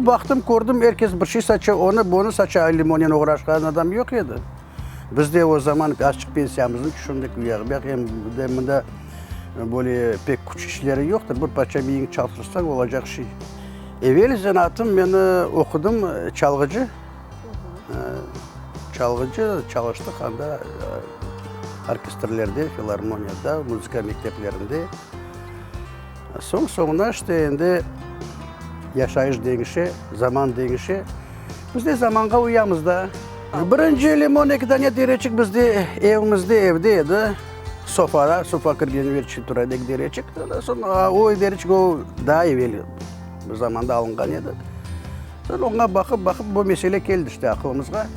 Baqtım, kördim, er kes bir şey saça, onı, bunı saça, limonen oğraşqan adam yoq edi. Biz de o zaman azçıq pensiyamıznı tüşündik, u yaq, bu yaq, em de mında böyle pek küç işleri yoqtır, bir parça miyiñni çalıştırsañ olacaq şey. Evel zenaatım meni oqudım çalğıcı, çalğıcı, çalıştıq anda orkestrlerde, filarmoniyada, muzıka mekteplerinde. Soñ-soñuna işte endi yaşayış deñişe, zaman deñişe. Biz de zamanğa uyamız da. Birinci limon eki dane tereçik bizde evimizde, evde edi. Sofada, sofa kirgen yerçikte tura edi eki tereçik. Ondan soñ o tereçik o daa evel bir zamanda alınğan edi. Soñ oña baqıp, baqıp bu mesele keldi işte aqılımızğa.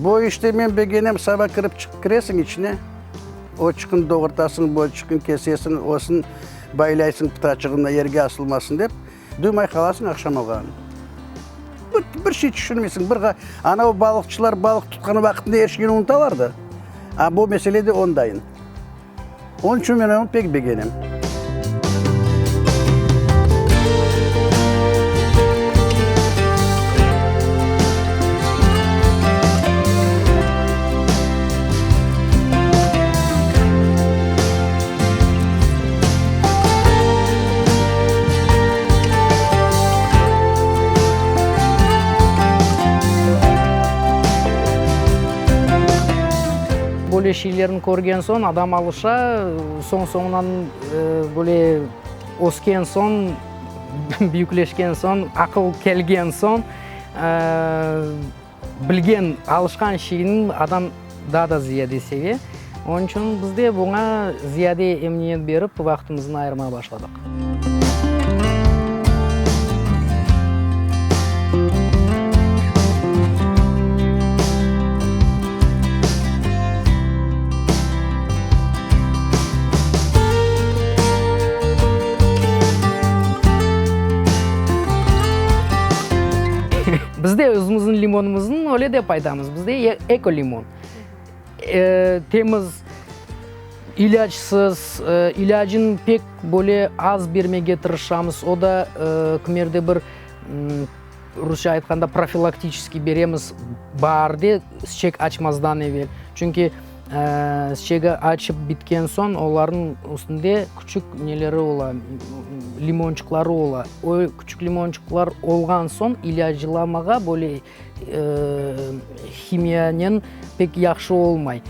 Bu işte men begenem, saba kirip çıqıp kiresiñ içine, o çıqın doğurtasıñ, bu çıqın kesesiñ, osın baylaysıñ pıtaçığını yerge asılmasın dep, duymay qalasıñ aqşam olğanını. Bir, bir şey tüşünmeysiñ, bir ana o balıqçılar balıq tutqan vaqtında er şeyni unutalar da, a bu mesele de ondayın. Onıñ içün men onı pek begenem. Böyle şeylerni körgen soñ adam alışa, soñ-soñunan böyle ösken soñ, büyükleşken soñ, aqıl kelgen soñ, bilgen, alışqan şeyni adam daa da ziyade seve. Onıñ içün biz de buña ziyade emniyet berip, vaqtımıznı ayırmağa başladıq. Biz de özümizniñ limonımıznı öyle dep aytamız, bizde eko limon. Temiz, ilâcsız, ilâcın pek böyle az bermege tırışamız, o da kimerde bir, rusça aytqanda, profilaktiçeskiy beremiz baarde, çiçek açmazdan evel. Çünki çiçegi açıp bitken soñ, olarnıñ üstünde küçük neleri ola, limonçıqları ola. O küçük limonçıqlar olğan soñ ilâclamağa böyle himiyanen pek yahşı olmay.